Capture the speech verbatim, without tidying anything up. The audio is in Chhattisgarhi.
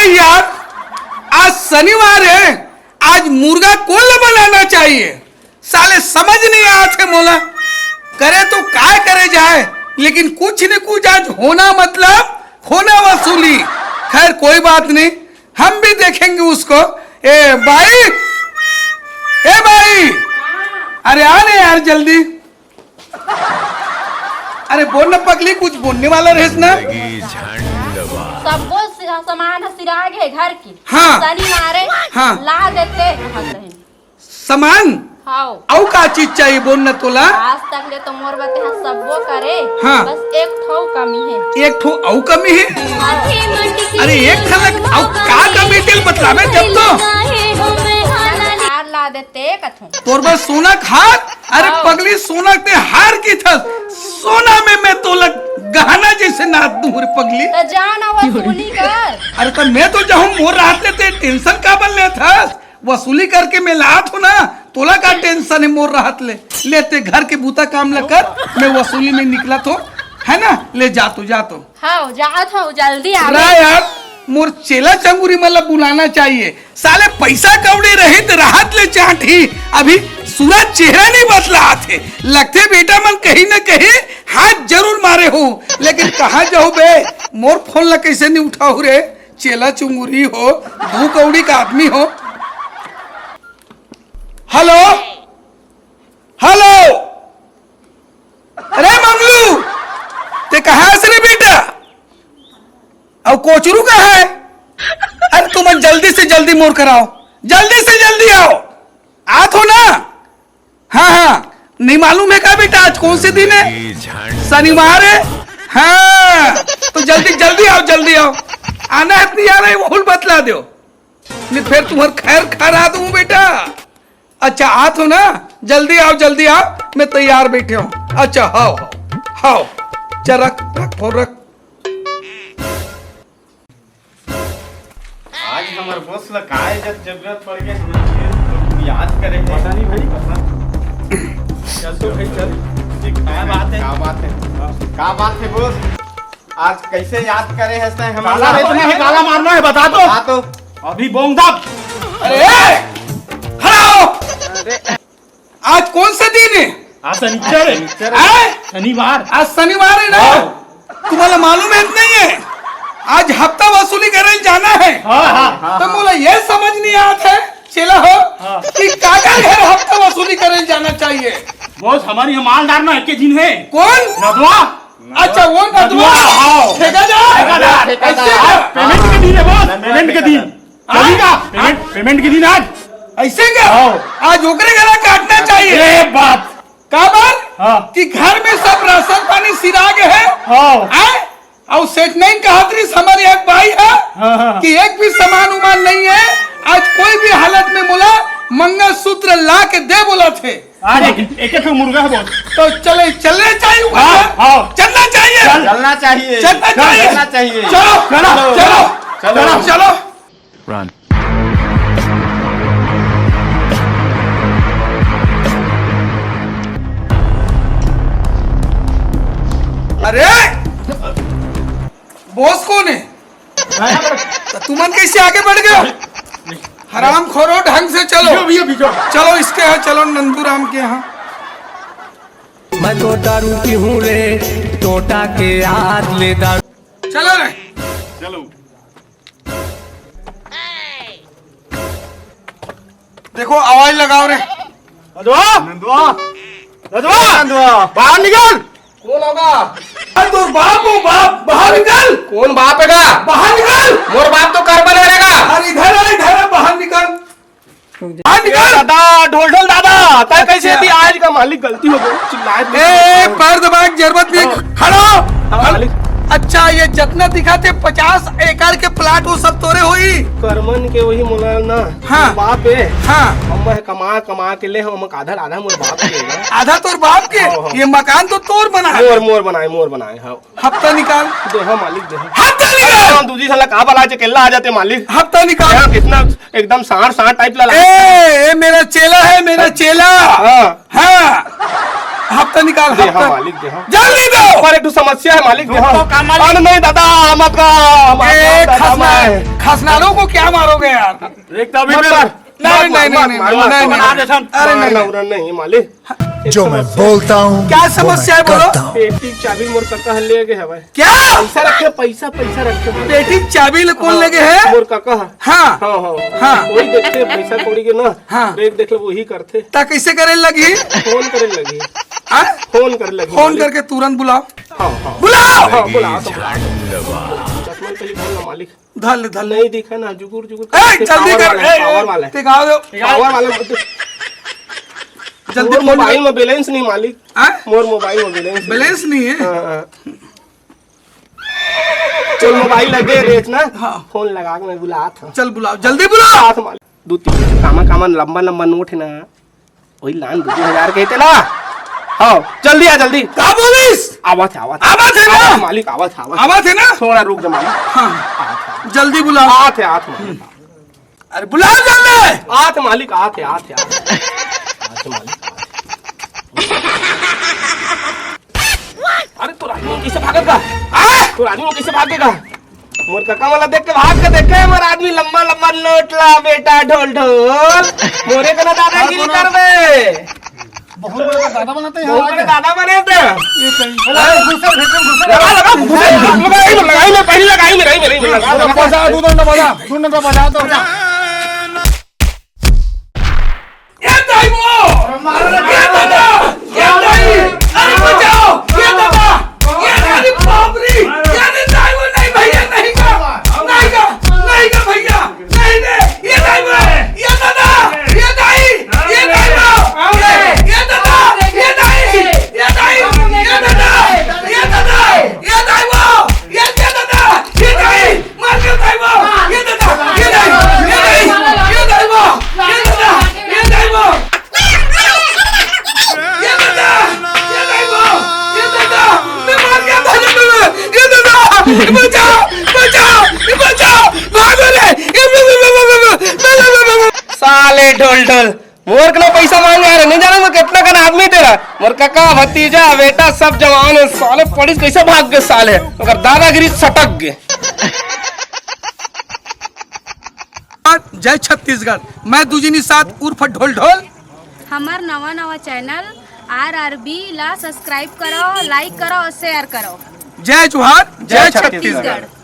यार, आज शनिवार है, आज मुर्गा कोन ला बनाना चाहिए? साले समझ नहीं आत हे मोला। करे तो काय करे जाए, लेकिन कुछ न कुछ आज होना मतलब खोना वसूली। खैर, कोई बात नहीं, हम भी देखेंगे उसको। ए बाई, ए बाई, अरे आ ने यार जल्दी। अरे बोल ना पगली, कुछ बोलने वाला रहेस ना। जिंदगी झंड बा। सब्बो स-, सामान ह सिरा गे घर के। हाँ। शनिवारे हाँ। ला देते कहत रहे। सामान? हाव। अउ का चीज चाहिए बोल ना तोला? आज तक ले तो मोर बते ह सब्बो करे। हाँ। बस एक ठो कमी है। एक ठो अउ कमी है? अरे एक ठलक अउ का कमी तेल बतलावे जब तो। हार ला देते कथों। तोर बर सोना के हार? अरे हाँ। पगली, सोना के हार की था, सोना में मैं तोला गहना जैसे नाथ दूं रे पगली। त जा ना वसूली कर। अरे त मैं तो जाहूं, मोर रहत ले ते टेंशन काबर लेत हस? वसूली करके मैं लात हों ना, तोला का टेंशन है मोर रहत ले? ले ते घर के बूता काम ल कर, मैं वसूली में निकलत हों, है ना? ले जा तो, जा तो। हाँ, जात हूँ, जल्दी आ। सुना यार, मोर चेला चंगुरी मन ला बुलाना चाहिए। साले पैसा कौड़ी रही त रहत ले चांट ही, अभी सूरज चेहरा नहीं बतलात हे। लगथे बेटा मन कहीं न कहीं हाथ जरूर मारे हो, लेकिन कहाँ जाहू बे? मोर फोन ला कैसे नहीं उठाहू रे? चेला चुंगुरी हो, दू कौड़ी का आदमी हो। हेलो, हेलो, अरे मंगलू, ते कहाँ हस रे बेटा? अउ कोचरू कहाँ है? अरे तुमन जल्दी से जल्दी मोर करा आओ, जल्दी से जल्दी आओ। आत हो ना? हाँ हाँ, नहीं मालूम है का बेटा, आज कौन से दिन है? शनिवार है। हाँ, तो जल्दी जल्दी आओ, जल्दी आओ। आना है अपनी यार, वो हुल बतला दो, नहीं फिर तुम्हार खैर खा रहा दूं बेटा। अच्छा, आत हो ना? जल्दी आओ, जल्दी आओ, मैं तैयार बैठे हूँ। अच्छा, हाव, हाव, हाव। चल, रख, रख, फोन रख। आज हमर बॉस ला काय जब जरूरत पड़ गई, हमन के तो याद करे हे। पता नहीं भाई, पता। चल तो भाई, चल। देखना है, का बात है? का बात है? हाँ। का बात है बॉस? आज कैसे याद करे हस तैं हमन ला? काला बेचना है, काला मारना है, बता तो। बता तो। अभी बोंग दब। अरे, खड़ा हो। आज कौन सा दिन है? आज शनिचर है। हैं? शनिवार। आज शनिवार है ना? हाँ। तुम्हाला मालूम है कि नहीं है? आज हफ्ता वसूली करे जाना है। हाँ, हाँ। तो मोला ये समझ नहीं आता है, चेला हो, हाँ। कि काका घर हफ्ता वसूली करे जाना चाहिए। बॉस, हमारी यहाँ मालदार ना एक दिन है। कौन? नदवा। अच्छा, वो नदवा। नदवा, हाँ। ठेकेदार। ठेकेदार, ठेकेदार। ऐसे हाँ, क्या? पेमेंट के दिन है बॉस, पेमेंट के दिन। हाँ? चलेगा? पेमेंट, पेमेंट के दिन आज। ऐसे क्या? हाँ। आज ओकरे गला काटना चाहिए। ए बाप। काबर? हाँ। कि घर में सब राशन पानी सिरा गे है। हाँ। हैं? अउ सेठ नहीं कहत रहिस, हमारे एक भाई है हाँ, हाँ। कि एक भी सामान उमान नहीं है, आज कोई भी हालत में मोला मंगलसूत्र ला के दे बोलत हे। आज एक, एक, एक मुर्गा है बॉस। तो चले, चलना चाहिए ऊपर हाँ, से। हाँ। चलना चाहिए। चल। चलना चाहिए। चलना चल, चाहिए। चलना चाहिए। चलो, चलो, चलो, चलो। चलो। चलो। Run। अरे, बॉस कौन है? तो तुमन कैसे आगे बढ़ गए? हराम खोरो, ढंग से चलो। भैया, भैया, भैया। चलो, इसके यहाँ चलो, नंदू राम के यहाँ। मैं तो दारू पीहूँ रे, टोटा के याद ले दारू। चलो रे। चलो। देखो, आवाज लगाओ रे। नंदवा। नंदवा। नंदवा। नंदवा। बाहर निकल। कौन होगा? अरे, तोर बाप हो, बाप, बाहर निकल। कौन बाप है का? बाहर निकल। मोर बाप तो करबन वाला का। अरे, इधर आ, इधर आ, बाहर निकल। बाहर निकल। दादा, ढोल ढोल दादा, तै कैसे अच्छा। थी आज का मालिक, गलती हो गई, चिल्लाए थे। ए, पैर दबाए के जरूरत नहीं, हाँ। खड़ा हो। हाँ, मालिक। अच्छा, ये जितना दिखाते पचास एकड़ के प्लाट, वो सब तोरे होई? करमन के वही मोला ना, हाँ। बाप है। हाँ। हम है कमा, कमा के ले, हम आधा, आधा मोर बाप के है। आधा तोर बाप के? हाँ, हाँ। ये मकान तो तोर बना है। मोर, मोर बनाए, मोर बनाए, हाँ। हफ्ता निकाल। दे, हाँ, मालिक, दे, हाँ। हफ्ता निकाल। हाँ, दूजी साला का बला जे केला आ जाते, मालिक। हफ्ता निकाल। हाँ, कितना एकदम सांड, सांड टाइप ला ए, ए, मेरा चेला है, मेरा चेला। हाँ। हाँ। हफ्ता निकाल, दे हाँ हफ्ता। मालिक, दे हाँ। जल्दी दो। पर एक ठो समस्या है मालिक, दे हाँ। रुको, का मालिक? अरे नहीं दादा, मत कर, मत ए, कर, दादा, खसना-, मैं। खसनारों को क्या मारोगे यार? एक तो अभी मत मेरा कर। नहीं, मत नहीं, मार, नहीं, मत नहीं, मार, नहीं, मत नहीं, मार। नहीं। अरे नहीं, मारना नहीं। उरना नहीं मालिक। जो मैं बोलता हूँ, क्या वो समस्या मैं है, बोलो? करता हूँ। पेटी चाबी मोर कका ह ले गे हवय। क्या? पैसा रखे, पैसा, पैसा रखे। पेटी चाबी ल कोन ले गे हे? मोर कका ह। हाँ। हाँ, हाँ। हाँ। वही देखते पैसा कौड़ी के ना। हाँ। ब्रेक देख लो, वही करते। ता कैसे करे लगी? फोन करे लगी। हाँ? फोन करे लगी फोन मालिक। करके तुरंत बुलाओ। हाँ, हाँ। बुलाओ। हाँ, बुलाओ तो बुलाओ। चश्मा पहले खोल ना मालिक। धर ले, धर ले। नहीं दिखा ना, जुगुर, जुगुर ए, करके जल्दी पावर कर, वाला है, ए, पावर वाला है। टिकाओ दो। पावर वाला मत दे। जल्दी मोर फोन मोबाइल कर। में बैलेंस नहीं मालिक। हाँ? मोर मोबाइल में बैलेंस नहीं। बैलेंस नहीं है? हाँ, हाँ। चल मोबाइल लगे रेच ना। हाँ। फोन लगा के मैं बुलात हूँ। चल बुलाओ, जल्दी बुलाओ। बुलात हूँ मालिक। दो तीन कामा कामा लंबा लंबा नोट है ना। वही लान दू हजार के तेला। हाँ, जल्दी आ, जल्दी। का बोलिस? आवत है, आवत है। आवत है ना? आवत है, मालिक, आवत है, आवत है। आवत है ना? थोड़ा रुक जा, मालिक। हाँ। आवत है। जल्दी बुलाओ। आवत है, आवत है, मालिक। अरे बुलाओ जल्दी। आवत है, मालिक, आवत है, आवत है, आवत है। आवत है, मालिक, आवत है। अरे, तोर आदमी कैसे भागत गा? हाँ? तोर आदमी कैसे भागेगा? मोर कका वाला देख के भाग के देखे, मोर आदमी लंबा लंबा नोट ला बेटा ढोल ढोल। मोरे को ना दादागिरी करबे। बहुत बड़ा दादा बनाते हैं बहुत बड़े दादा बने थे। ये सही। लगा, लगा, घुसे, लगा, लगा, लगाई में, लगाई में, पहले लगाई में, लगाई में, लगाई में, लगाई में। बजा, दू दंड बजा, दू दंड बजा तो। ए दाई वो! ए दादा! ए दाई! अरे बचाओ! ए दादा! ए, अरे बाप रे! ए रे दाई वो, नहीं भैया, नहीं का! नहीं का! नहीं का भैया! नहीं रे! ए दाई वो! ए दादा! ए दाई! ए दाई वो! ए, ए दादा! ए दाई! ए दाई! ए दादा! ए दादा! ए दाई वो! ए, ए दादा! ए दाई! मार के दाई वो! ये दादा! ये दाई! ये दाई! ये दाई वो! ये दादा! ये दाई वो! ये दादा! ये दाई वो! ये दादा! मैं मार के दादा! ये दादा! बचाओ! बचाओ! बचाओ! भागो रे! साले ढोल ढोल। मोर कना पैसा मांगे आ रहे, नहीं जाना मैं कितना कन आदमी तेरा। मोर कका, भतीजा, बेटा सब जवान है, साले पड़िस कैसे भाग गए साले, मगर दादागिरी सटक गए। जय छत्तीसगढ़, मैं दुजिनी साथ उर्फ ढोल ढोल। हमार नवा नवा चैनल आर आर बी ला सब्सक्राइब करो, लाइक करो और शेयर करो। जय जोहार, जय जय छत्तीसगढ़। छत्तीसगढ़।